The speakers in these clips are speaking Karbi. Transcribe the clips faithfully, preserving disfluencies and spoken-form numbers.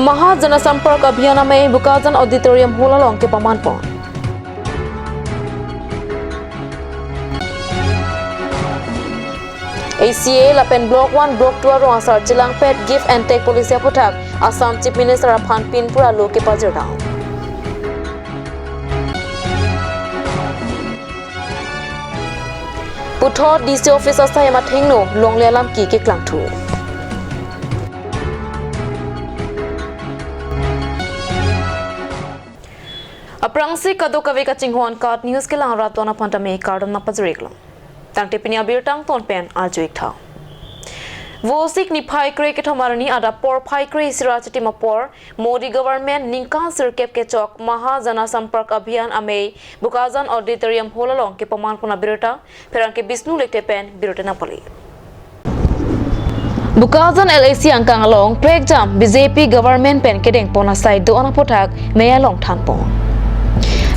Maha Jana Sampark Abhiyan amei Bokajan Auditorium Hall along kepaman pon. A C A lapen Block one, Block two arong asar chelangpet give and take policy aphuthak Assam Chief Minister aphan pinpura lo kepajir dam. Puthot D C office asai mathengno longle alam ki keklangthu. Aphrangsi kadokave kachinghon KAT News kelang rat atum aphan tame kardom nangpajir-iklo. Tangte pini abirta angton pen arju-ik tha. Vosik niphai kre kethom arni adap porphai kre isi ra chitim apor Modi government ningkan sirkep kechok Maha Jana Sampark Abhiyan amei Bokajan Auditorium Hall along kepaman pon abirta pherangke Bishnu Lekthe pen birta nangpale. Bokajan L A C angkang along prekjam B J P government pen kedeng pon asai do-an aphuthak mei along than pon.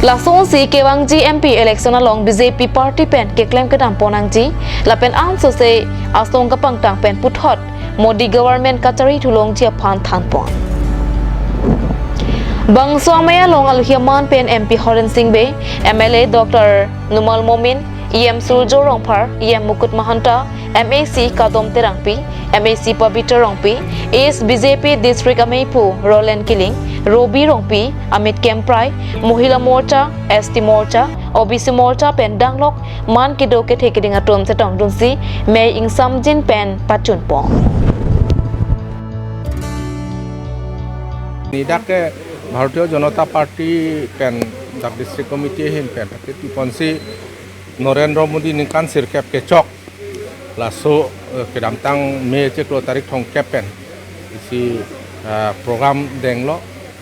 Lasonsi kevangji M P election along B J P party pen keklem kedam pon nangji lapen ansose asong kapangtang pen puthot Modi government kachari thu longji aphan than pon. Bangso amei along alohi aman pen M P Horen Sing Bey, M L A Doctor Numal Momin, E M Surjya Rongphar, E M Mukut Mahanta, M A C Kadom Terangpi, M A C Pabitra Rongpi, East B J P District ameiphu Roland Killing, Robi Rongpi, Amit Kemprai, Mohila Morcha, S T Morcha, O B C Morcha pen danglok man kedo kethe keding atum chetongdunsi mei ingsamjin pen pachun pon. Ladak ke Bharatiya Janata Party pen dak District Committee ahin pen pati ponsi Narendra Modi ningkan sirkep kechok laso, eh, kedamtang May chiklo tarik thomkep pen isi, eh, program denglo,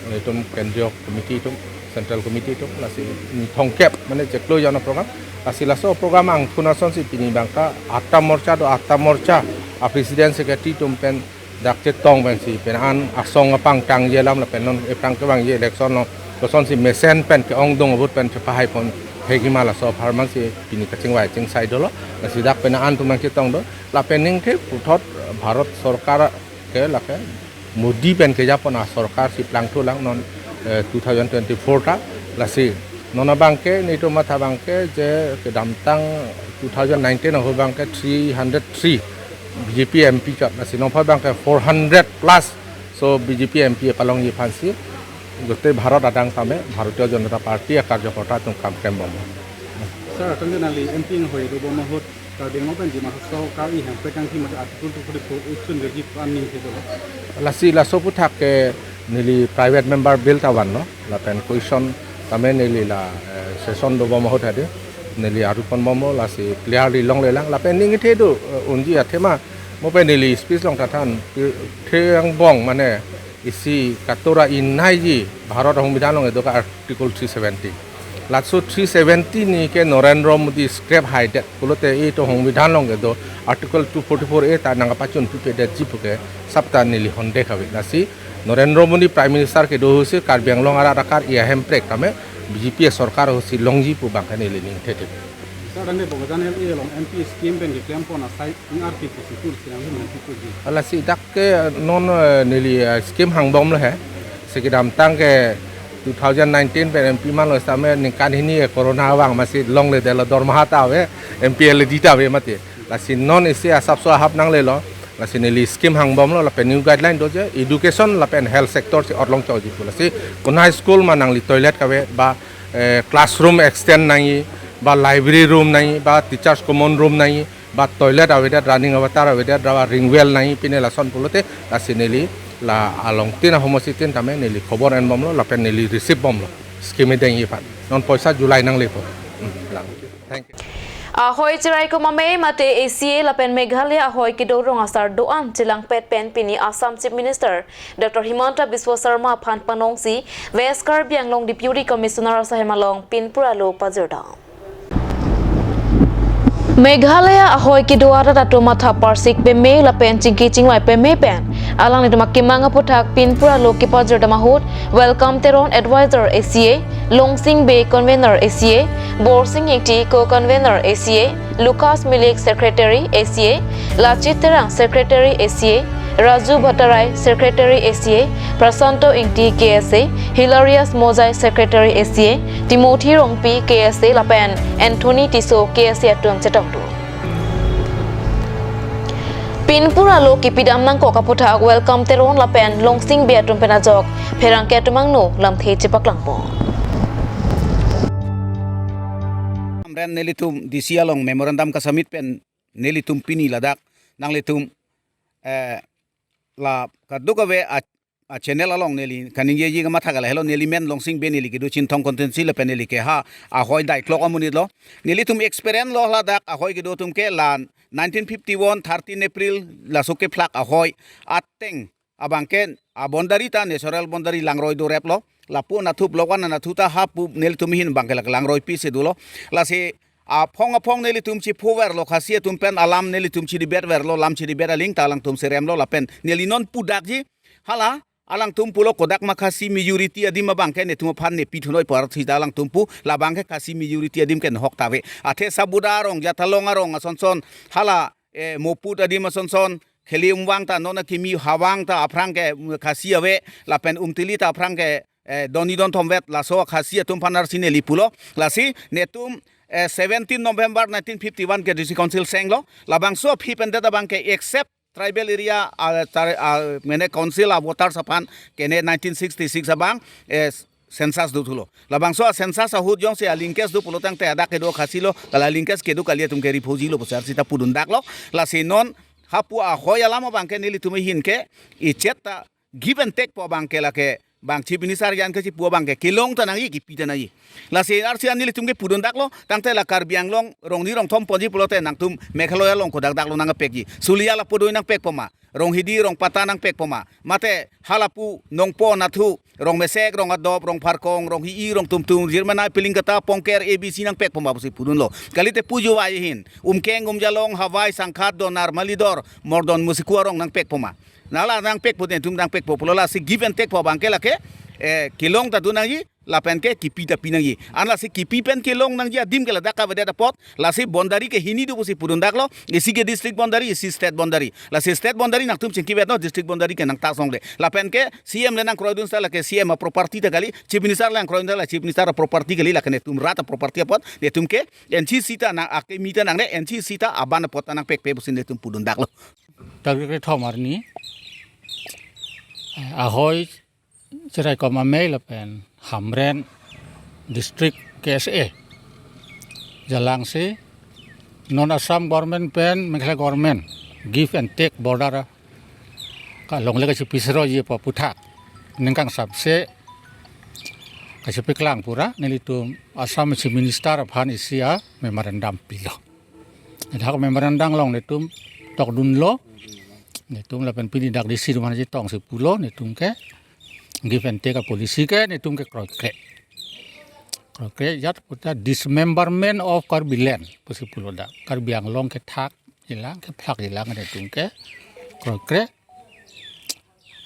itum Kendriya Committee atum, Central Committee atum, lasi ni thomkep mane chiklo jana program. Lasi laso program angthun asonsi pini abangke atta morcha do, atta morcha a President Secretary atum pen dak chetong pensi pen an asong apangtangji alam lapen non ephrang kevangji election along kosonsi mesen pen ke-ongdung ahut pen chepahai pon hegima laso apharmansi pini kachingvai chingsai dolo. Lasi dak pen an atum nangchetong do. Lapen ningthe puthot Bharat Sorkar ke lake Modi pen kejapon asorkar si plangthulang non, eh, two thousand twenty-four ta. Lasi non abangke netum matha abangke je kedamtang two thousand nineteen ahut abangke three hundred three B J P M P chot, lasi non aphan abangke four hundred plus. So B J P M P palongji aphansi gote Bharat adang tame Bharatiya Janata Party akarjokorta atum kam klembom. Sir, tangte nangli M P inghoi dobom ahut Karbi Anglong pen Dima Hasao kar-i hemprek kangthi mate Article two forty-four A chun gaji pu an ningthe dolo. Lasi laso aphuthak ke neli private member bill ta vanlo. Lapen question tame neli la, eh, session dobom ahut hadi neli aru ponbomlo, lasi clearly longlelang. Lapen ningthe do, eh, unji athema mo pen neli speech along ta than, eh, the angbong mane isi katora inai ji Bharat Songbidhan along kedo ke Article three seventy. Laso three seventy ni ke Narendra Modi scrap haidet pulote itum Songbidhan along kedo Article two forty-four A ta nangkapachun pipedetji pu ke sapta neli honde kave. Lasi Narendra Modi Prime Minister kedo ahutsi Karbi Anglong arat akar-i ahemprek tame B J P sorkar ahutsi longji pu abangke neli ningthe thip. Sir, tangte Bokajan L A along M P scheme pen keklem pon asai ing arti pusi tur sinang hum nanti puji. Lasi dak ke non, eh, neli, eh, scheme hangbomlo he. Si kedamtang ke two thousand nineteen pen M P manlo same ningkan hini, eh, corona vang masi longledetlo, dormaha ta ave, M P L A D ta ave mati. Lasi non isi asapso ahap nanglelo. Lasi neli scheme hangbomlo lapen new guideline do je education lapen health sector si otlong choji pu. Lasi konat school ma nangli toilet kave ba, eh, classroom extend nangji ba library room nangji ba teachers common room nangji ba toilet avedet, running water avedet, ra ring well nangji pine lason pulote, lasi neli la along tin ahormu si tin tame neli khobor enbomlo lapen neli receive bomlo scheme dengji aphan. Non poisa July nanglepo. Hmm, lang. Thank you. Ahoi cherai kum amei mate A C A lapen Meghalaya ahoi kedo rong asar do-an chelangpet pen pini Assam Chief Minister Doctor Himanta Biswa Sarma aphan panongsi West Karbi Anglong Deputy Commissioner asai hem along pinpura lo pajir dam. Meghalaya ahoi kedo arat atum matha parsik peme lapen chingki chingvai peme pen alanglitum akemang aphuthak pinpura lo kepajir dam ahut Welcome Teron, Advisor A C A, Longsing Bey, Convener A C A, Borsing Ingti, Co-Convener A C A, Lucas Milik, Secretary A C A, Lachit Terang, Secretary A C A, Raju Bhattarai, Secretary A C A, Prasanto Ingti, K S A, Hilarius Mojai, Secretary A C A, Timothy Rongpi, K S A, lapen Anthony Tisso, K S A atum chetongdun. Pinpur alo kipidam nangkok aputhak Welcome Teron lapen Longsing Bey atum pen ajok pherangke atum angno lamthe chepaklangpo. Hamren nelitum D C along memorandum kasubmit pen nelitum pini ladak nanglitum, eh, la kadokave a, a channel along neli kaningjeji kamatha ke lahelo, neli men Longsing Bey, neli kedo Chinthong constituency lapen neli ke ha ahoi Daiklok amonit lo. Nelitum experience lo ladak ahoi kedo atum ke la nineteen fifty-one thirteen April laso kephlak ahoi ateng abangke a boundary ta natural boundary langroi dorep lo. Lapu nathu block one nathu ta hapu nelitum ahin abangke lak langroi pisi dolo. Lasi aphong aphong nelitum chiphover lo, Khasi atum pen alam nelitum chiribet ver lo, lam chiribet aling ta alangtum serem lo lapen neli non pudakji. Hala alangtum pulo kodak ma Khasi majority adim abangke netum aphan nepithunoi por sita alangtum pu, labangke Khasi majority adim ke nahok ta ave. Athe Sabuda arong, Jatalong arong asonson, hala, eh, Moput adim asonson, Kheli Umvang ta non akimi, Havang ta aphrang ke, mm, Khasi ave, lapen Umtili ta aphrang ke, eh, doni don thomvet, laso Khasi atum aphan arsi neli pulo. Lasi netum, eh, seventeen November nineteen fifty-one ke District Council senglo. Labangso aphi pen det abangke except tribal area, ah, tar-, ah, mane council a voters aphan kene nineteen sixty-six abang, eh, census dothulo. Labangso a census ahut jongsi a linkage do pulo tangte hadak kedo Khasi lo, la linkage kedo kali atum ke refugee lo pusi arsi ta pudundaklo. Lasi non hapu ahoi alam abangke nelitum ahin ke ichet ta give and take po abangke lake bang Chief Minister jan ke chipu abangke kelong ta nangji, kipi ta nangji. Lasi arsi an nelitum ke pudundaklo, tangte la Karbi Anglong rong ni rong thom ponji pulote nangtum Meghalaya along kodak dak lo nangpekji. Sulia lapu doi nangpekpo ma. Ronghidi, Rongpata nangpekpo ma. Mate halapu Nongpo, Nathu, Rongmesek, Rongadop, Rongpharkong, Ronghi-i, Rongtumtung, Jirmanai, Pilingkata, Pongker, A B C nangpekpo ma pusi pudunlo. Kalite pujo vai ahin Umkeng, Umjalong, Havai, Sangkhat, Donar, Malidor, Mordon, Musiku arong nangpekpo ma. Nala nangpekpo, netum nangpekpo pulo, lasi give and take po abangke lake, eh, kelong ta dun nangji, lapen ke kipi ta pi nangji. An lasi kipi pen kelong nangji adim ke ladak kavedet apot, lasi boundary ke hini do pusi pudundaklo, isi ke district boundary, isi state boundary. Lasi state boundary nangtum chingkivet non, district boundary ke nangta songle. Lapen ke C M le nangkroidun seta lake C M a property ta kali, Chief Minister le nangkroidun seta la Chief Minister a property kali, lake netum rat a property apot, netum ke N C C ta nang akimi ta nangne, N C C ta aban apot ta nangpekpe pusi netum pudundaklo. Tarik kethom arni, eh, ahoi Cheraikop Amei lapen Hamren District K S A jalangsi non Assam government pen Meghalaya government give and take border kalongle kachipi seroji aputhak ningkang sapse kachipiklang pura nelitum Assam Chief Minister aphan isi a memorandum pilo. Dak memorandum along netum tokdunlo. Netum lapen pini dak D C atum aphan chetongsi pulo, netum ke give and take a policy ke netum ke kroikre. Kroikre jat puta dismemberment of Karbi land pusi pulo dak. Karbi Anglong kethak ilang, kephlak ilang netum ke kroikre.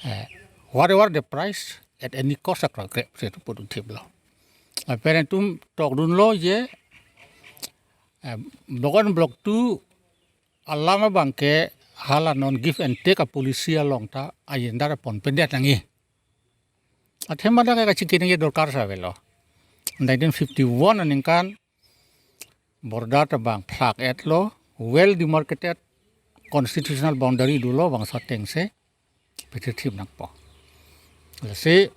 Eh, whatever the price, at any cost a kroikre pusi netum pudun thiplo. Lapen netum tokdunlo je, eh, block one, block two alam abangke hala non give and take a policy along ta agenda ponpedet nangji. Athema dak kachingki nangji dorkar si avelo. Nineteen fifty-one aningkan border ta bang phlak-etlo, well demarcated constitutional boundary dolo bangso atengsi. Pithip nangpo. Lasi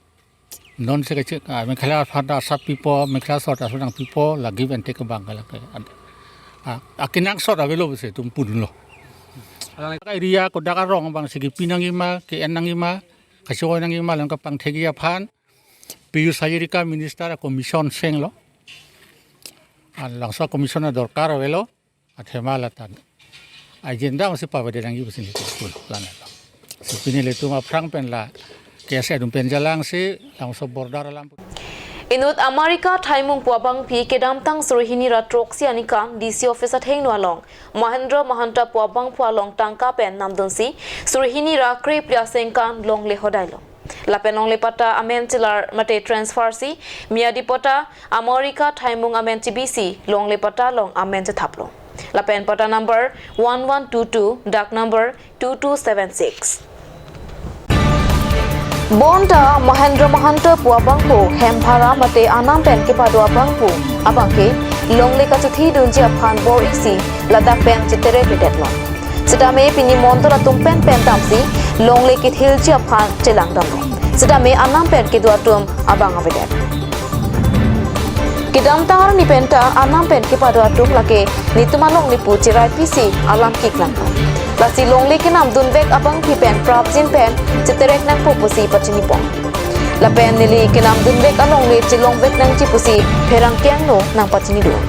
nonsi kachik, ah, Meghalaya aphan ta asap pipo, Meghalaya asor ta asap nangpipo, la give and take abang ke lake. Ah, akenangsot avelo pusi netum pudunlo. Alangli area kodak arong abangsi kipi nangji ma, ke-en nangji ma, kachoi nangji ma, lang kapangthekji aphan Pijush Hazarika Minister a commission senglo. Ah, labangso commission adorkar avelo. Athema lata agenda si pavedet nangji pusi netum pudun, la-anlo. Si pini ilitum aphrang pen la K S A atum pen jalangsi labangso border alam. Inut America Thaimung pu abangpi kedamtang suri hini ra throksi aningkan D C office athengno along Mahendra Mahanta pu abangphu along tangka pen namdunsi suri hini ra krephli asengkan longle hodailo. Lapen longle patta amen chelar mate transfer si miyadi patta America Thaimung amen chebisi longle patta along amen chethaplo. Lapen patta number one one two two, dak number two two seven six. Bonta Mahendra Mahanta pu abangphu hem bhara mate anam pen kepado abangphu abangke longle kachethidunji aphan bor-isi ladak pen cheterekledetlo. Sitame pini mondol atum penpen damsi longle kethilji aphan chelangdamlo. Sitame anam pen kedo atum abang avedet. Kedamtang arni penta anam pen kepado atum lake netum alongle pu cherai pisi alam keklang. Lasi longle kenamdunvek abangpi pen prapjin pen cheterek nangpo pusi pachinipon. Lapen neli kenamdunvek alongle chelongvek nangji pusi pherangke angno nangpachinidun.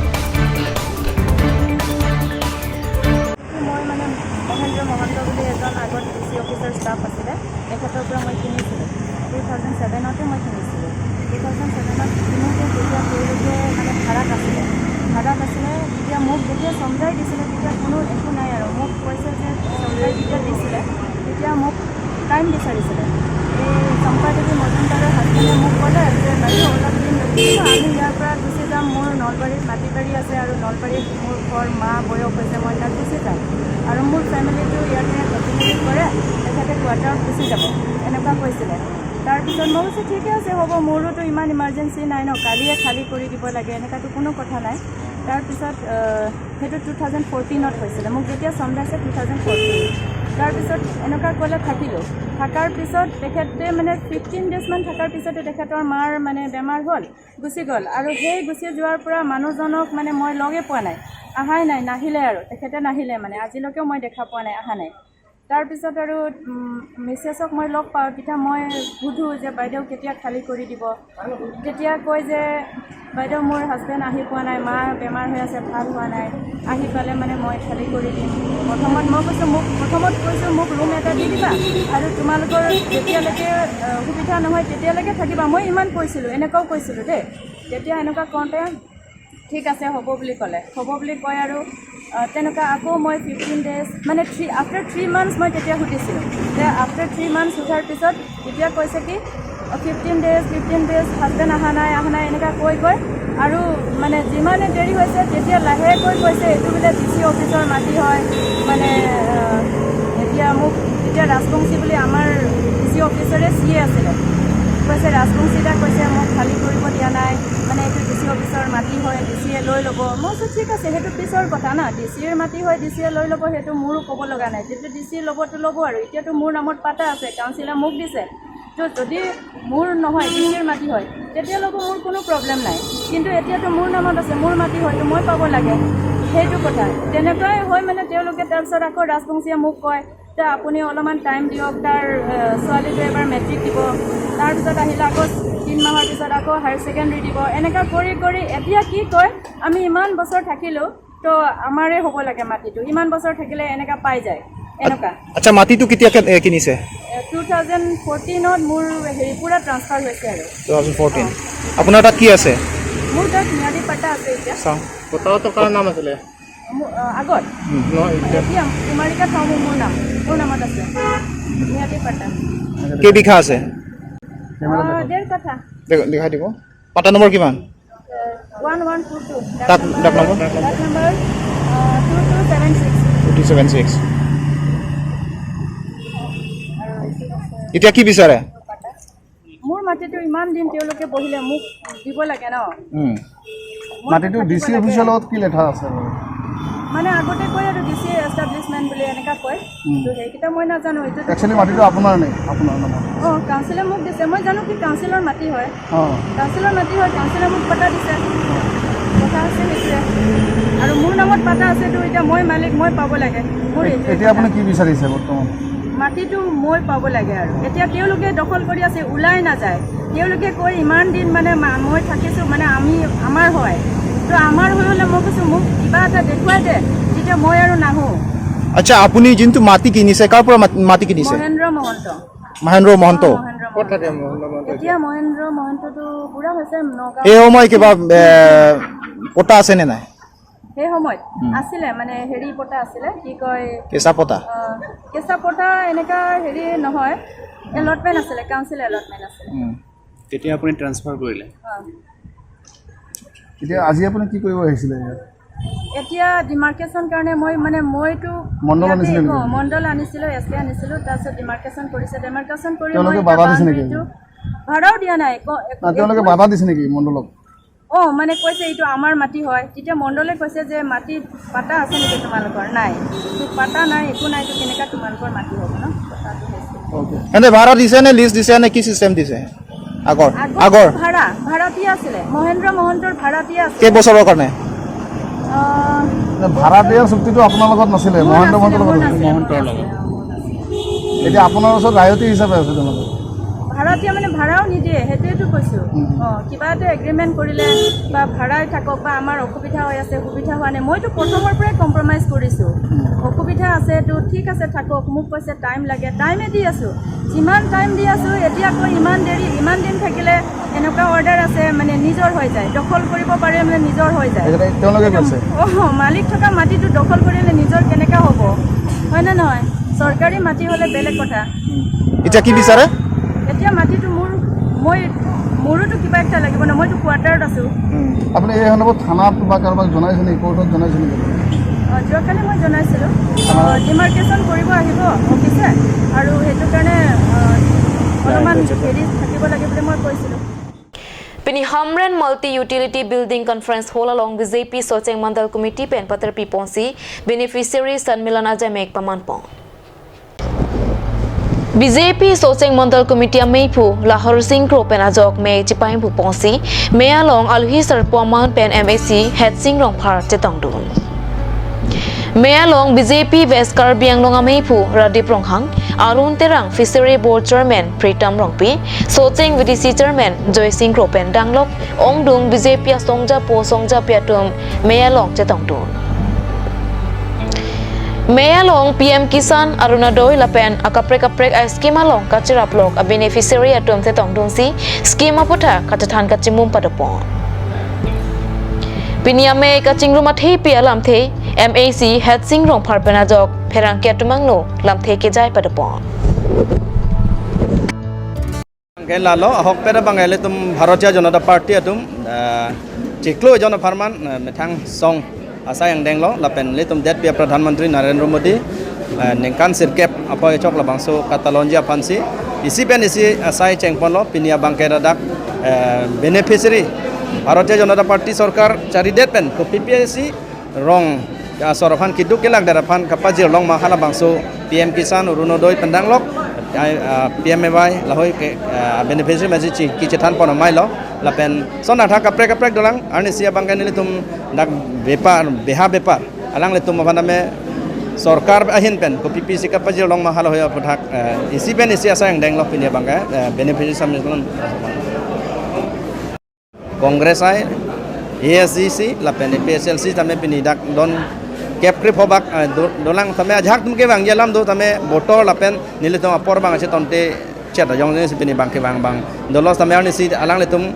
মই মানে মহেন্দ্ৰ মহন্ত বুলি এজন আগত D C অফিচৰ ষ্টাফ আছিলে, তেখেতৰ পৰা মই কিনিছিলোঁ। টু থাউজেণ্ড ছেভেনতে মই কিনিছিলোঁ। টু থাউজেণ্ড ছেভেনত কিনোতে তেতিয়া তেওঁলোকে মানে ভাড়াত আছিলে। ভাড়াত আছিলে, তেতিয়া মোক যেতিয়া চমজাই দিছিলে, তেতিয়া কোনো একো নাই আৰু। মোক কৈছে যে চমজাই যেতিয়া দিছিলে, তেতিয়া মোক টাইম বিচাৰিছিলে। এই চম্পা দেৱী মজুমদাৰৰ হাজবেণ্ডে মোক ক'লে যে, "বাইদেউ, অলপ দিন ৰখিব, আমি ইয়াৰ পৰা গুচি যাম। মোৰ নলবাৰীত মাটি বাৰী আছে আৰু নলবাৰীত মোৰ ঘৰ, মা বয়স হৈছে, মই তাত গুচি যাম। আৰু মোৰ ফেমিলিটো ইয়াতে ভেটেৰিনেৰীত কৰে, তেখেতে কোৱাৰ্টাৰত গুচি যাব," এনেকুৱা কৈছিলে। তাৰপিছত মই কৈছোঁ, "ঠিকে আছে, হ'ব, মোৰোতো ইমান ইমাৰ্জেঞ্চি নাই ন, কালিয়ে খালী কৰি দিব লাগে, এনেকুৱাতো কোনো কথা নাই।" তাৰপিছত, আহ, সেইটো টু থাউজেণ্ড ফৰ্টিনত হৈছিলে, মোক যেতিয়া চমজাইছে টু থাউজেণ্ড ফৰ্টিন। তাৰপিছত এনেকুৱা ক'লে থাকিলোঁ। থকাৰ পিছত তেখেতে মানে ফিফটিন ডেজমান থকাৰ পিছতে তেখেতৰ মাৰ মানে বেমাৰ হ'ল, গুচি গ'ল। আৰু সেই গুচি যোৱাৰ পৰা মানুহজনক মানে মই লগে পোৱা নাই, অহাই নাই, নাহিলে আৰু, তেখেতে নাহিলে, মানে আজিলৈকেও মই দেখা পোৱা নাই, অহা নাই। তাৰপিছত আৰু, উম, মিছেছক মই লগ পাওঁ, তেতিয়া মই সুধোঁ যে, "বাইদেউ, কেতিয়া খালী কৰি দিব?" তেতিয়া কয় যে, "বাইদেউ, মোৰ হাজবেণ্ড আহি পোৱা নাই, মা বেমাৰ হৈ আছে, ভাল হোৱা নাই, আহি পালে মানে মই খালী কৰি দিম।" প্ৰথমত মই কৈছোঁ, "মোক, প্ৰথমত কৈছোঁ, 'মোক ৰুম এটা দি দিবা আৰু তোমালোকৰ যেতিয়ালৈকে, আহ, সুবিধা নহয়, তেতিয়ালৈকে থাকিবা,' মই ইমান কৈছিলোঁ, এনেকুৱাও কৈছিলোঁ দেই।" তেতিয়া এনেকুৱা কওঁতে, "ঠিক আছে, হ'ব," বুলি ক'লে। হ'ব বুলি কয় আৰু, আহ, তেনেকুৱা আকৌ মই ফিফটিন ডেজ, মানে থ্ৰী, আফটাৰ থ্ৰী মান্থছ মই তেতিয়া সুধিছিলোঁ যে, আফটাৰ থ্ৰী মান্থছ সোধাৰ পিছত তেতিয়া কৈছে কি, "fifteen days, fifteen days, husband অহা নাই, অহা নাই," এনেকুৱা কৈ কৈ আৰু মানে যিমানে দেৰি হৈছে, তেতিয়া লাহেকৈ কৈছে, "এইটো বোলে ডি চি অফিচৰ মাটি হয়।" মানে, আহ, এতিয়া মোক, এতিয়া ৰাজবংশী বুলি আমাৰ ডি চি অফিচৰে চি এ আছিলে, কৈছে, "ৰাজবংশী দাই কৈছে, মোক খালী কৰিব দিয়া নাই, মানে এইটো ডি চি অফিচৰ মাটি হয়, ডি চিয়ে লৈ ল'ব।" মই কৈছোঁ, "ঠিক আছে, সেইটো পিছৰ কথা না, ডি চিৰ মাটি হয়, ডি চিয়ে লৈ ল'ব, সেইটো মোৰো ক'ব লগা নাই, যিটো ডি চিয়ে ল'বতো ল'ব আৰু, এতিয়াতো মোৰ নামত পাটা আছে, কাউন্সিলে মোক দিছে।" তো যদি মোৰ নহয়, ডি চিৰ মাটি হয়, তেতিয়ালৈকে মোৰ কোনো প্ৰব্লেম নাই। কিন্তু এতিয়াতো মোৰ নামত আছে, মোৰ মাটি হয়তো মই পাব লাগে, সেইটো কথা। তেনেকুৱাই হয় মানে তেওঁলোকে। তাৰপিছত আকৌ ৰাজবংশীয়ে মোক কয়, "তে আপুনি অলপমান টাইম দিয়ক, তাৰ, এ, ছোৱালীটো এবাৰ মেট্ৰিক দিব।" তাৰপিছত আহিলে আকৌ তিন মাহৰ পিছত আকৌ হায়াৰ ছেকেণ্ডেৰী দিব। এনেকুৱা কৰি কৰি এতিয়া কি কয়, আমি ইমান বছৰ থাকিলোঁ, তো আমাৰে হ'ব লাগে মাটিটো, ইমান বছৰ থাকিলে এনেকা পাই যায়, এনেকা। আচ্ছা, মাটিটো কেতিয়াকে, এ, কিনিছে? টু থাউজেণ্ড ফৰ্টিনত মোৰ হেৰি পূৰা ট্ৰান্সফাৰ হৈছে আৰু। Two thousand fourteen. আপোনাৰ তাত কি আছে? মোৰ তাত ম্যাদী পাট্টা আছে এতিয়া। চাওঁ। পট্টাটো কাৰ নাম আছিলে? মোৰ, আ, আগত? উম, নহয়, এতিয়া। এতিয়া কুমাৰিকা থাও মোৰ, মোৰ নাম, মোৰ নামত আছে ম্যাদী পাট্টা। কেইবিঘা আছে? আ, ডেৰ কাঠা। দে-, দেখাই দিব। পাট্টা নম্বৰ কিমান? One one two two. ডাক তাত, ডাক নম্বৰ? ডাক নম্বৰ, আ, two two seven six. Two two seven six. এতিয়া কি বিচাৰে? মোৰ মাটিটো ইমান দিন তেওঁলোকে বহিলে, মোক দিব লাগে ন। উম। মই মাটিটো মাটি ডি চি দিব লাগে। অফিচৰ লগত কি লেঠা আছে বাৰু? মানে আগতে কয় আৰু ডি চি এষ্টাব্লিছমেণ্ট বুলি এনেকা কয়। উম। তো সেইকেইটা মই নাজানো, এইটো একচুৱেলি মাটিটো আপোনাৰ নে? আপোনাৰ নামত? অ, কাউন্সিলে মোক দিছে। মই জানো কি কাউন্সিলৰ মাটি হয়। অ। কাউন্সিলৰ মাটি হয়, কাউন্সিলে মোক পট্টা দিছে। কথা আছে সেইটোৱে। আৰু মোৰ নামত পট্টা আছে, তো এতিয়া মই মালিক, মই পাব লাগে। মোৰ এইটোৱে এতিয়া কথা। আপুনি কি বিচাৰিছে বৰ্তমান? মাটিটো মই পাব লাগে আৰু। এতিয়া তেওঁলোকে দখল কৰি আছে, ওলাই নাযায়। তেওঁলোকে কয়, "ইমান দিন মানে মা-, মই থাকিছো, মানে আমি, আমাৰ হয়।" তো আমাৰ হৈ হ'লে মই কৈছো, "মোক কিবা এটা দেখুৱাই দে, তেতিয়া মই আৰু নাহো।" আচ্ছা, আপুনি যোনটো মাটি কিনিছে, কাৰ পৰা মাত-, মাটি কিনিছে? মহেন্দ্ৰ মহন্ত। মহেন্দ্ৰ মহন্ত? অ, মহেন্দ্ৰ মহন্ত। ক'ত থাকে মহেন্দ্ৰ মহন্ত? এতিয়া মহেন্দ্ৰ মহন্তটো বুঢ়া হৈছে, নগাঁও। এই সময় কিবা, এ, পট্টা আছে নে নাই? সেই সময়ত উম। আছিলে, মানে, হেৰি পট্টা আছিলে, কি কয়, কেঁচা পট্টা? আ, কেঁচা পট্টা এনেকা হেৰি নহয়, এলটমেণ্ট আছিলে, কাউন্সিল এলটমেণ্ট আছিলে। উম। তেতিয়া আপুনি ট্ৰান্সফাৰ কৰিলে? অ। এতিয়া আজি আপুনি কি কৰিব আহিছিলে ইয়াত? এতিয়া ডিমাৰ্কেশ্যন কাৰণে মই, মানে, মইতো মণ্ডল ইয়াতে আনিছিলে নেকি? অ, মণ্ডল আনিছিলো, এছ কে আনিছিলো, তাৰপিছত ডিমাৰ্কেশ্যন কৰিছে। ডিমাৰ্কেশ্যন কৰি তেওঁলোকে মই বাধা এতিয়া দিছে নেকি? বাউণ্ডেৰীটো ভাড়াও দিয়া নাই, একো, একো, না, তেওঁলোকে একো বাধা দিছে নেকি মণ্ডলক? অ, মানে, কৈছে, "এইটো আমাৰ মাটি হয়।" তেতিয়া মণ্ডলে কৈছে যে, "মাটি পাটা আছে নেকি তোমালোকৰ?" "নাই।" "তো পাটা নাই, একো নাই, তো কেনেকা তোমালোকৰ মাটি হ'ব ন?" কথাটো হৈছে। অ'কে। এনে ভাড়া দিছে নে, লিজ দিছে নে, কি চিষ্টেম দিছে? আগৰ, আগৰ আগৰ? ভাড়া, ভাড়াতীয়া আছিলে, মহেন্দ্ৰ মহন্তৰ ভাড়াতীয়া আছিলে। কেইবছৰৰ কাৰণে? অ, নে, ভাড়াতীয়া চুক্তিটো আপোনাৰ লগত নাছিলে, মোৰ মহেন্দ্ৰ নাছিলে, মহন্তৰ মোৰ লগত নাছিলে, নাছিলে? মোৰ নাছিলে। এতিয়া আপোনাৰ ওচৰত ৰাইয়তী হিচাপে আছে তেওঁলোকে? ভাড়াতীয়া মানে ভাড়াও নিদিয়ে, সেইটোৱেতো কৈছো। উম। অ, কিবা এটা এগ্ৰিমেণ্ট কৰিলে বা ভাড়াই থাকক বা আমাৰ অসুবিধা হৈ আছে, সুবিধা হোৱা নাই, মইতো প্ৰথমৰ পৰাই কম্প্ৰমাইজ কৰিছো। উম। অসুবিধা আছে তো ঠিক আছে থাকক, মোক কৈছে টাইম লাগে, টাইমে দি আছো, যিমান টাইম দি আছো, এতিয়া আকৌ ইমান দেৰি, ইমান দিন থাকিলে এনেকুৱা অৰ্ডাৰ আছে, মানে, নিজৰ হৈ যায়, দখল কৰিব পাৰে, মানে, নিজৰ হৈ যায়। সেইকাৰণে তেওঁলোকে এতিয়া কৈছে? অ, মালিক থকা মাটিটো দখল কৰিলে নিজৰ কেনেকা হ'ব, হয় নে নহয়? চৰকাৰী মাটি হ'লে বেলেগ কথা। এতিয়া কি বিচাৰে? এতিয়া মাটিটো মোৰ, মই, মোৰোতো কিবা একটা লাগিব ন, মইতো কোৱাৰ্টাৰত আছো। উম। আপুনি এই সন্দৰ্ভত থানাত বা কাৰোবাক জনাইছে নেকি? কোৰ্টত জনাইছে নেকি? অ, যোৱাকালি মই জনাইছিলো। অ, ডিমাৰ্কেশ্যন কৰিব আহিব অফিচে আৰু সেইটো কাৰণে, অ, অলপমান হেৰি থাকিব লাগে বুলি মই কৈছিলো। Pini Hamren Multi Utility Building Conference Hall along B J P Socheng Mandal Committee pen paterpi ponsi beneficiary Sanmilan Ajaimek pamanpon. B J P Socheng Mandal Committee ameiphu Lahor Sing Kro pen ajok me chipaimphu ponsi me along alohi sarpo aman pen M A C Hetsing Rongphar chetongdun. Me along B J P West Karbi Anglong ameiphu Radip Ronghang, Arun Terang, Fishery Board Chairman Pritam Rongpi, Socheng V D C Chairman Joy Sing Kro pen danglok ongdung B J P asongjapo songjapi atum me along chetongdun. Me along P M Kisan, Arunodoi lapen akaprek kaprek a-scheme along kachiraplok a-beneficiary atum chetongdunsi scheme aputhak kachethan kachimum padopon. Pini amei kachingrum athepi alamthe M A C Hetsing Rongphar pen ajok pherangke atum angno lamthe kejai padopon. Ke lalo, ahokpet abang ilitum Bharatiya Janata Party atum, eh, chiklo ejon apharman, eh, methang song asai angdenglo, lapen ilitum detpi a-Pradhan Mantri Narendra Modi, eh, ningkan sirkep apor echok labangso katalonji aphansi, isi pen isi asai chengponlo, pini abangke ladak, eh, beneficiary, Bharatiya Janata Party sorkar charidet pen, kopi pi isi, rong, ah, sorkar aphan keduk kelak der aphan kapajirlong ma halabangso P M Kisan, Arunodoi pen danglok, ah, ah, P M A Y lahei ke, ah, beneficiary masi chi kachethanpon amailo lapen son athak kaprek kaprek dolang, arnisi abangke nelitum dak bepar, beha bepar alanglitum aphan tame sorkar ahin pen kopi pi isi kapajirlong ma halahei aputhak, eh, isi pen isi asai angdenglo pini abangke, eh, beneficiary Sanmilan. Congress ai, A S D C, lapen A P H L C tame pini dak don kep krip hobak, eh, do-, dolang tame ajahak atum kevangji alam do tame botor lapen nelitum apor abang chetonte chet ajong si pini abangke vang abang dolos tame arnisi alanglitum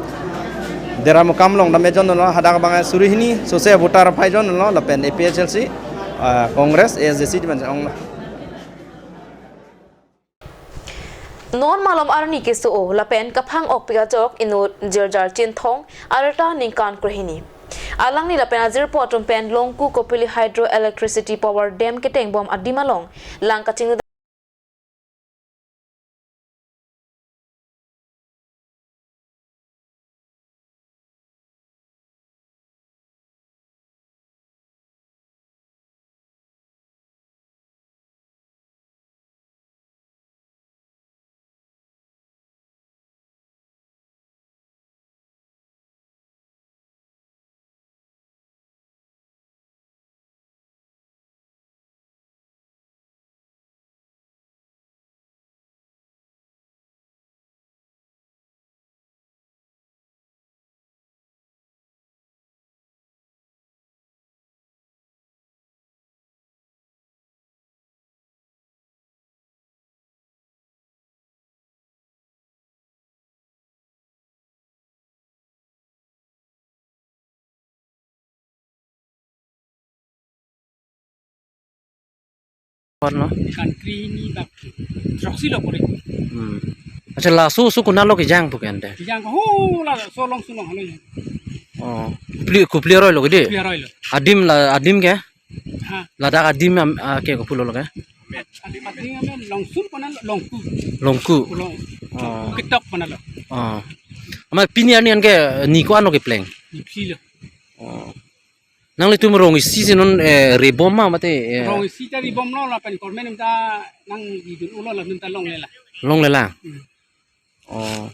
Dera Mukam along tame jon dolang hadak abang suri hini sose voter aphai jon dolang lapen A P H L C, eh, Congress, A S D C tame ong. Non malom arni keso-o lapen kaphang-okpik ajok inut Jirjar Chinthong, arta ningkan krehini. Alangli lapen ajirpo atum pen Longku Kopili Hydro Electricity Power Dam ketengbom adim along lang kachinglu Porno. Ningkan krehini bak throksi lo pore. Hmm. Acha, laso oso konat lo kejang pu ke ante? Kejang ko ho la so along so along halo ya. Oh, kupli, kupli aroi lo ke dei? Kupli aroi lo. Adim la, adim ke? Ha. Ladak adim am, ah, ke kopilo lo ke? Adim, adim, adim, Longsun kona lo, Longku. Longku. Long-, Oh. Longku ketok kona lo. Oh. Amat pini arni an ke ni ko-an lo kepleng? Ni phli lo. Oh. Nanglitum rong isi si non, eh, rebom ma mate, eh? Rong isi ta rebom lo, lapen government ta nangridun-o lo, lapen ta longle la. Longle la? Hmm. Oh.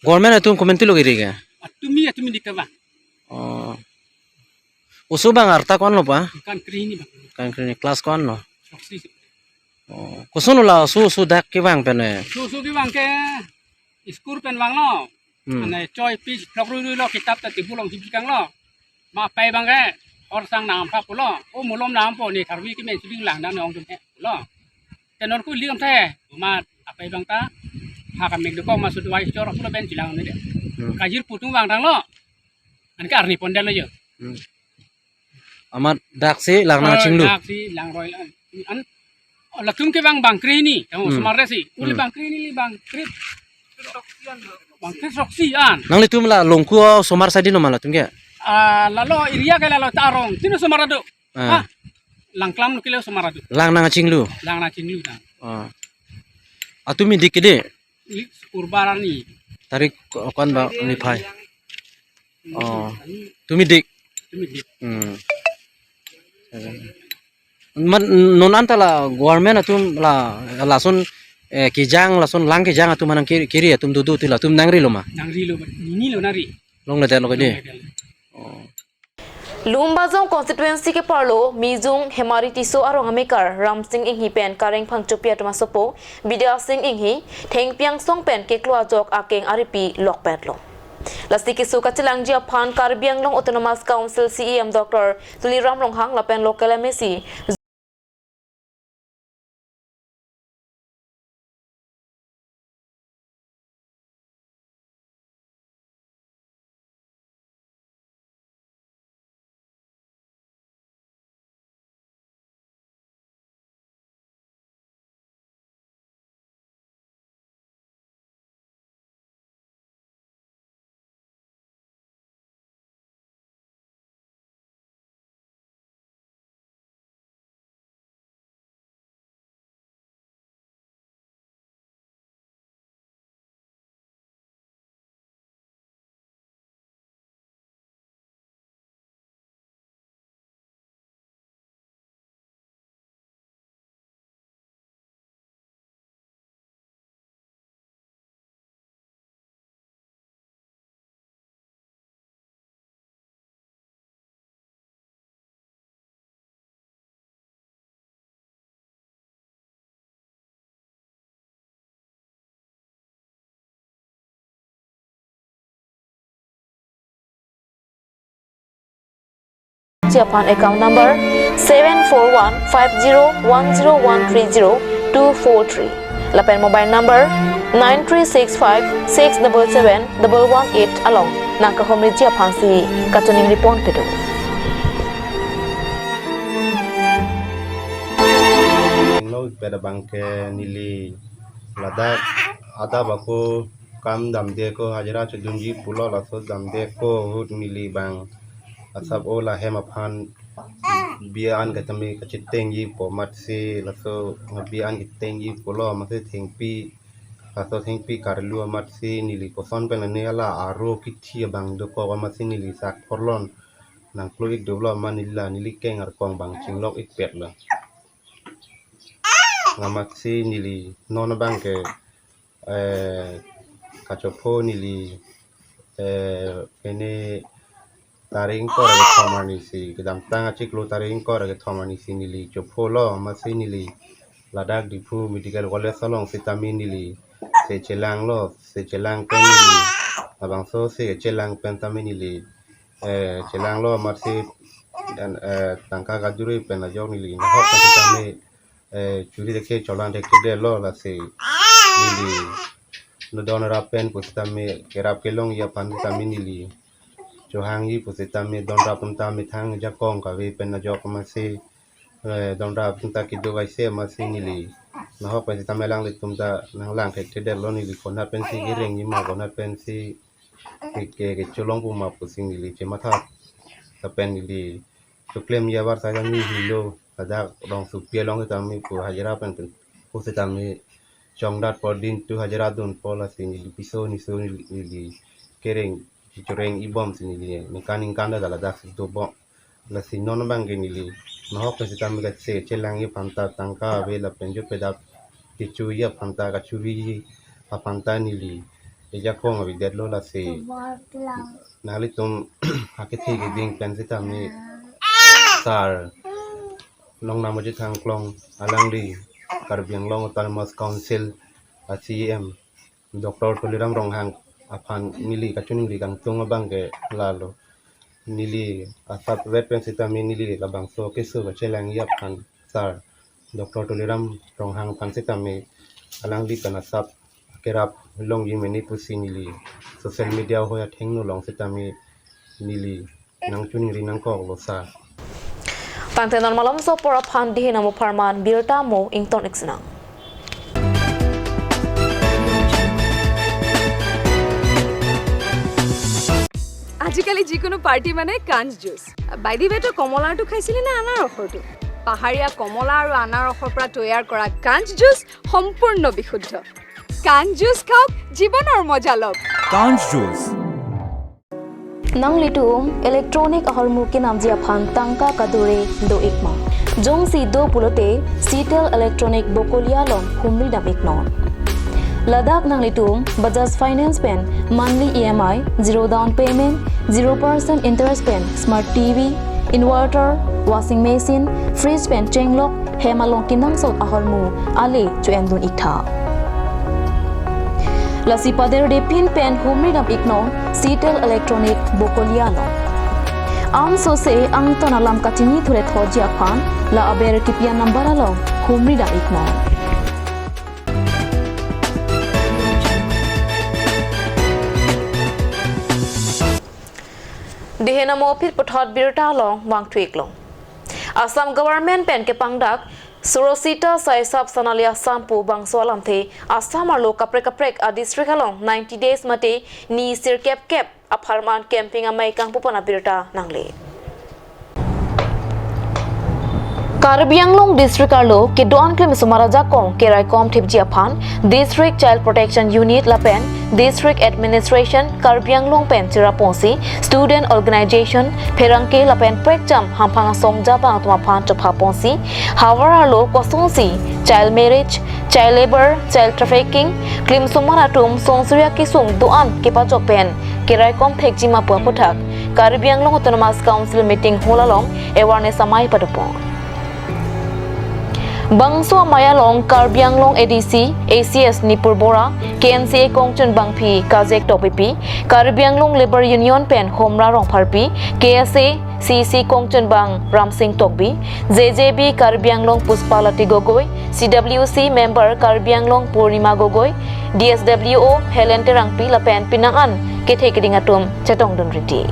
Government atum komantu lo kiri ke? Atumi, atumi dik kevang. Oh. Oso abang arta ko-an lo pa? Kan kre hini abang. Kan kre hini, class ko-an lo? Sroksi. Oh. Koson lo la oso, oso dak kevang pen eh? Oso, oso kevang ke school pen vanglo. Hmm. Ane choi pis phlok rui rui lo, kitap ta table along hip kang lo. Ma pai abang ke, hor sang nangpha pulo. O mulom nangpo, ne tharvi kemen chuli lang nang ne ongdung he pulo. Te non ku liam the, ma apai abang ta ha kamek dokok ma sut wai chor pulo pen chelang ne dei. Hmm. Kajir putung vang tanglo. Anke arni pondetlo jo. Hmm. Amat dak si lang nang chinglu. Dak si lang roi lang. An, latum kevang bang kre hini, tang Hmm. osomar si. Uli Hmm. bang kre hini, bang kre. Bang kre sroksi an. Nanglitum la Longku osomar sadi no ma latum ke? Ah, lalo area ke lalo ta arong. Tin osomar do. Ah. Ah. Langklam lo kele osomar do. Lang nang chinglu. Lang nang chinglu ta. Ah. Atumi dik ke dei? Lik Purba arni. Tarik ko-, ko-an ba niphai? Oh. Tumi dik? Tumi dik. Hmm. Mat non anta la government atum la, lason, eh, kejang, lason lang kejang atum nang kiri, kiri atum dodo ti latum nangri lo ma? Nangri lo, nini lo nangri. Longledet lo ke dei? Longledet lo. Oh. Lumbajong constituency keparlo Mijung Hemari Tisso arong amekar Ramsing Inghi pen Kareng Phangchopi atum asopo Bidya Sing Inghi thengpi angsong pen keklo ajok akeng aripi lokpetlo. Lasi keso kachelangji aphan Karbi Anglong Autonomous Council C E M Doctor Tuliram Ronghang lapen local M A C Aphan account number seven four one five zero one zero one three zero two four three lapen mobile number nine three six five six double seven double one eight along nangkahomriji aphansi kachiningri pon kedo. Nokpet abang ke neli ladak adap ako kam damde ako hajira chodunji pulo laso damde ako ahut neli abang asap o la hem aphan biya an katame kachitengji pu amatsi laso biya an kitengji pulo amatsi thengpi laso thengpi karlu amatsi neli koson pen ani ala aro kithi abang dokok amatsi neli sak porlon nangklo ik dolo amat neli la neli keng arkong abang chinglok ikpet lo. Amatsi neli non abang ke, eh, kachopho neli, eh, pene tarik ingkoi ra kethom arnisi, kedamtang achiklo tarik ingkoi ra kethom arnisi neli chopholo, amatsi neli ladak Diphu Medical College along sitame neli se chelanglo, se chelang pen neli labangso se chelang pen tame neli, eh, chelanglo amatsi dan, eh, tangka kajuri pen ajok neli nahok pen sitame, eh, churi dekhe cholang dekhe detlo lasi neli no don rap pen pusitame kerap kelongji aphan sitame neli chohangji pusitame don rap pen tame thang jakong kave pen ajok amatsi, eh, don rap pen ta kedo vaise amatsi neli nahok pen sitame alanglitum ta nanglang thekthedetlo neli konat pensi kerengji ma konat pensi ke, ke, kecholong pu ma pusi neli chematha. Lapen neli choklemji abar sitame helo, ladak rongsopi along sitame pu hajira pen pen pu sitame chongdat apor din tu hajira dunpo, lasi neli piso niso neli, neli kereng, choreng ibom si neli ningkan ningkan ta ladak si dobom. Lasi non abang ke neli nohok ke sitame kache chelangji aphan ta tangka ave lapen jut pedap kechoji aphan ta kachoriji aphan ta neli ejakong avedetlo, lasi nanglitum akethe keding pen sitame sar Longnam Aji Thangklong alangli Karbi Anglong Autonomous Council a C E M Doctor Tuliram Ronghang aphan neli kachiningri kangtung abang ke lalo. Neli asap vet pen sitame neli labangso keso kachelangji aphan sar Doctor Tuliram Ronghang aphan sitame alangli pen asap kerap longji mene pusi neli social media hoi athengno along sitame neli nangchiningri nangkoklo sar. Tangte non malomso apor aphan Dihena mo apharman birta mo ington iksinang. আজিকালি যিকোনো পাৰ্টি মানে কাঞ্চ juice. By the ৱে, তো কমলাৰটো খাইছিলি নে আনাৰসৰটো? পাহাৰীয়া কমলা আৰু আনাৰসৰ পৰা তৈয়াৰ কৰা কাঞ্চ জুচ সম্পূৰ্ণ বিশুদ্ধ। কাঞ্চ জুচ খাওক, জীৱনৰ মজা লওক। কাঞ্চ juice. Nanglitum electronic ahormu kenamji aphan tangka kadure do-ikma? Jongsi do pulote Citel Electronic Bokolia along humri dam-iknon. Ladak nanglitum Bajaj Finance pen monthly E M I, zero down payment, zero percent interest pen smart T V, inverter, washing machine, fridge pen chenglok hem along kenangsot ahormu ale cho-endun-iktha. Lasi paderdepin pen humri dam-iknon Citel Electronic Bokolia along. Ansose angton alam kachinithu-et hoji aphan la aber kipi anumber along humri dam-iknon. Dihena mo aphi puthot birta along vangthu-iklo. Assam government pen kepangdak Surasita Saisap Sanali Assam pu bangso alamthe Assam arlo kaprek kaprek a district along ninety days mate ni sirkep kep apharman camping amei kangpu pon abirta nangle. Karbi Anglong district arlo kedo-an klemsomar ajakong keraikom thipji aphan District Child Protection Unit lapen District Administration Karbi Anglong pen chiraponsi student organization, pherangke lapen prekjam hamphang asong jabang atum aphan chophaponsi havar arlo kosonsi child marriage, child labour, child trafficking, klimsomar atum songsurya kesung do-an kepachok pen keraikom thekjima pu aputhak Karbi Anglong Autonomous Council meeting hall along awareness amei padopon. Bangso amei along Karbi Anglong A D C, A C S Nipur Bora, K N C A kongchun bangpi Kajek Tokbipi, Karbi Anglong Labour Union pen Homra Rongpharpi, K S A C C kongchun bang Ramsing Tokbi, J J B Karbi Anglong Puspalati Gogoi, C W C member Karbi Anglong Purnima Gogoi, D S W O Helen Terangpi lapen penang an kethe keding atum chetongdun riti.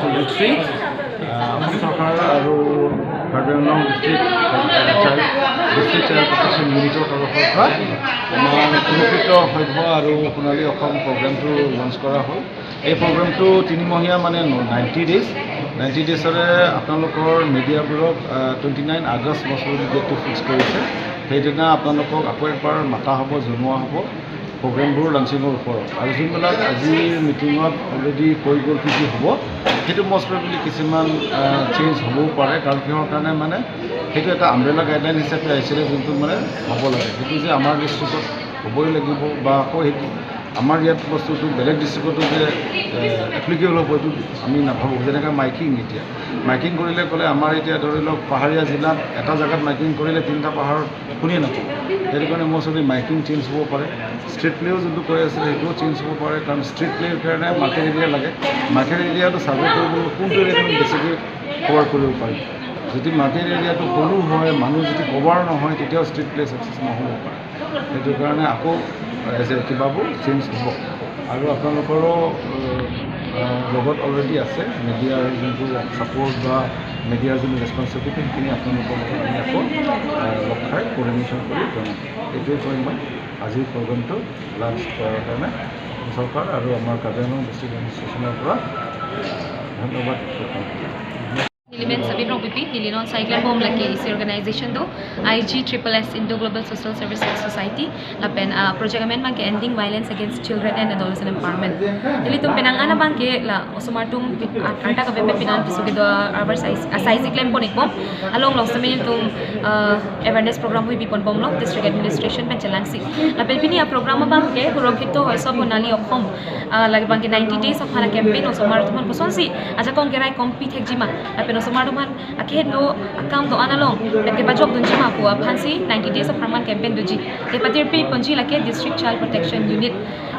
Twenty three, uh, Assam চৰকাৰ আৰু Karbi Anglong district, uh, child, district child protection ইউনিটৰ তৰফৰ পৰা আমাৰ সুৰক্ষিত সভ্য আৰু সোণালী অসম প্ৰগ্ৰেমটো লঞ্চ কৰা হ'ল। এই প্ৰগ্ৰেমটো তিনিমহীয়া, মানে, নাইণ্টি ডেইজ। নাইণ্টি ডেইজৰে আপোনালোকৰ মিডিয়াবোৰক, আহ, টুৱেণ্টি নাইন আগষ্ট বছৰৰ ডেটটো ফিক্স কৰিছে। সেইদিনা আপোনালোকক আকৌ একবাৰ মাতা হ'ব, জনোৱা হ'ব প্ৰগ্ৰেমবোৰ লঞ্চিঙৰ ওপৰত। আৰু যোনবিলাক আজিৰ মিটিঙত অলৰেডি কৈ গ'ল কি কি হ'ব, সেইটো মষ্ট প্ৰবেবলি কিছুমান, আহ, চেঞ্জ হ'বও পাৰে। কাৰণ কিহৰ কাৰণে, মানে, সেইটো এটা আমব্ৰেলা গাইডলাইন হিচাপে আহিছিলে, যোনটো, মানে, হ'ব লাগে। সেইটো যে আমাৰ ডিষ্ট্ৰিক্টত হ'বই লাগিব বা আকৌ সেইটো আমাৰ ইয়াত বস্তুটো বেলেগ ডিষ্ট্ৰিক্টতো যে, এ, এপ্লিকেবল হ'ব, এইটো আমি নাভাবোঁ। যেনেকৈ মাইকিং এতিয়া, মাইকিং কৰিলে ক'লে আমাৰ এতিয়া ধৰি লওক পাহাৰীয়া জিলাত এটা জেগাত মাইকিং কৰিলে তিনিটা পাহাৰত শুনিয়ে নাপাব। সেইটো কাৰণে মষ্ট প্ৰবেবলি মাইকিং চেঞ্জ হ'ব পাৰে। ষ্ট্ৰীট প্লেও যোনটো কৈ আছিলে সেইটোও চেঞ্জ হ'ব পাৰে, কাৰণ ষ্ট্ৰীট প্লেৰ কাৰণে মাৰ্কেট এৰিয়া লাগে। মাৰ্কেট এৰিয়াটো ছাৰ্ভে কৰিবলৈ কোনটো এৰিয়াত আমি বেছিকৈ কভাৰ কৰিব পাৰিম। যদি মাৰ্কেট এৰিয়াটো সৰু হয়, মানুহ যদি কভাৰ নহয়, তেতিয়াও ষ্ট্ৰীট প্লে ছাকচেছ নহ'ব পাৰে। সেইটো কাৰণে আকৌ এজ এ কিবাবোৰ চেঞ্জ হ'ব। আৰু আপোনালোকৰো, আহ, আহ, লগত অলৰেডি আছে মিডিয়াৰ যোনটো ছাপোৰ্ট বা মিডিয়াৰ যোন ৰেছপনচিবিলিটি, সেইখিনি আপোনালোকৰ লগত আমি আকৌ, আহ, লগ খাই কোঅৰ্ডিনেশ্যন কৰি জনাম। এইটোৱে কৈ মই আজিৰ প্ৰগ্ৰামটো লাঞ্চ কৰাৰ কাৰণে চৰকাৰ আৰু আমাৰ কাৰ্বি আংলং ডিষ্ট্ৰিক্ট এডমিনিষ্ট্ৰেশ্যনৰ পৰা, আহ, ধন্যবাদ জ্ঞাপন কৰিলোঁ। Neli men Sabit Rongpipi, neli non sai klembom lake isi organization do, I G triple S Indo Global Social Services Society, lapen, ah, project amen abangke Ending Violence Against Children and Adolescent Empowerment. Nelitum penang an abangke la osomar atum pi-, a-, arta kave pen pinan piso kedo abar sai, asai si klempon ikbom. Along along sitame nelitum, ah, awareness program hui bipon bomlo, district administration pen chelangsi. Lapen pini a-program abangke Surakshit Shoisav Pranali Okhom, ah, lake abangke ninety days aphan a-campaign, osomar atum aphan kosonsi ajakong kerai kompi thekji ma, lapen osomar atum aphan akeheno akam do-an along pen kepajok dunji ma pu aphansi ninety days aphan man campaign doji. Kepatirpi ponji lake District Child Protection Unit.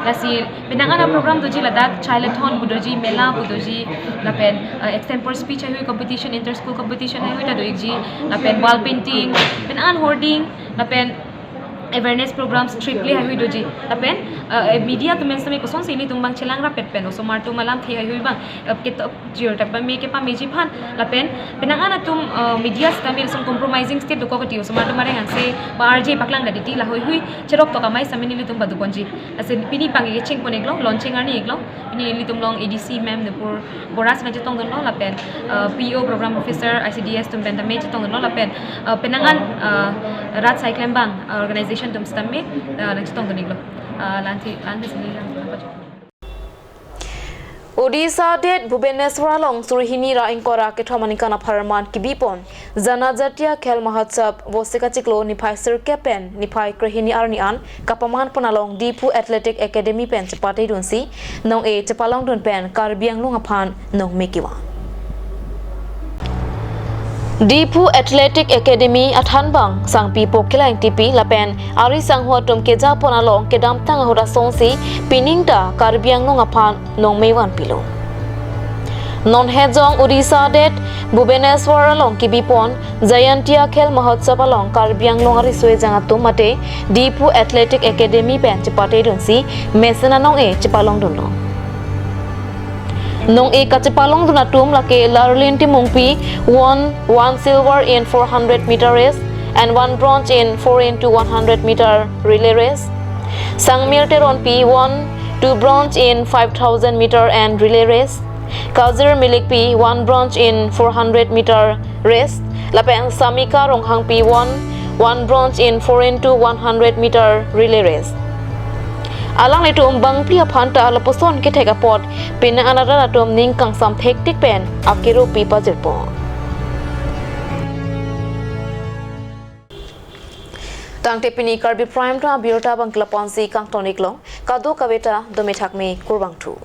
Lasi penang an a-program doji ladak child-a-thon pu doji, mela pu doji, lapen, eh, extempore speech haihui competition, inter-school competition haihui ta do-ikji, lapen wall painting, penang an hoarding, lapen awareness programs, street play haihui doji. Lapen, eh, media atum pen sitame kosonsi nelitum abang chelang rapet pen osomar atum alamthe haihui abang, eh, ketok jir ta pame kepameji aphan, lapen penang an atum, eh, media sitame lason compromising state dokok kati, osomar atum areng angse ba R J paklang dadi ti la haihui cherok tok amei sitame nelitum pado ponji. Lasi pini abangke kecheng pon iklo, launching arni iklo. Pini nelitum along A D C ma'am Nupur Bora si nangchetongdunlo, lapen, eh, P O program officer I C D S atum pen tame chetongdunlo, lapen, eh, penang an, eh, rat sai klem abang, eh, organization atum sitame, eh, nangchetongdun iklo. Eh, la-ansi, la-ansi neli nang-, nangpachok. Odisha adet Bhubaneswar along suri hini ra ingkoi ra kethom aningkan apharman kebipon Janajatiya Khel Mahotsav Vosik achiklo niphai sirkep pen niphai krehini arni an kapaman pon along Diphu Athletic Academy pen chepate dunsi nong-e chepalongdun pen Karbi Anglong aphan nongme kevang. Diphu Athletic Academy athanbang Sangpi Pokela Engtipi lapen ari sangho atum kejapon along kedamtang ahut asonsi pining ta Karbi Anglong aphan nongme vanpilo. Non hejong Odisha adet Bhubaneswar along kebipon Jayantiya Khel Mahotsav along Karbi Anglong ariso ejang atum mate Diphu Athletic Academy pen chepate dunsi mesen anong-e chepalongdunlo. Nong-e kachepalongdun atum lake Larlin Timungpi won one silver in four hundred meter race and one bronze in four into one hundred meter relay race. Sangmir Teronpi won two bronze in five thousand meter and relay race. Kajir Milikpi won bronze in four hundred meter race. Lapen Samika Ronghangpi won one bronze in four into one hundred meter relay race. Alanglitum bangphli aphan ta lapuson kethek apot penang an arat atum ning kangsam thektik pen akirupi pajirpo. Tangte pini Karbi Prime Time abirta abangke la-ansi kangton iklo, kadokave ta dome thakme, kurvangthu.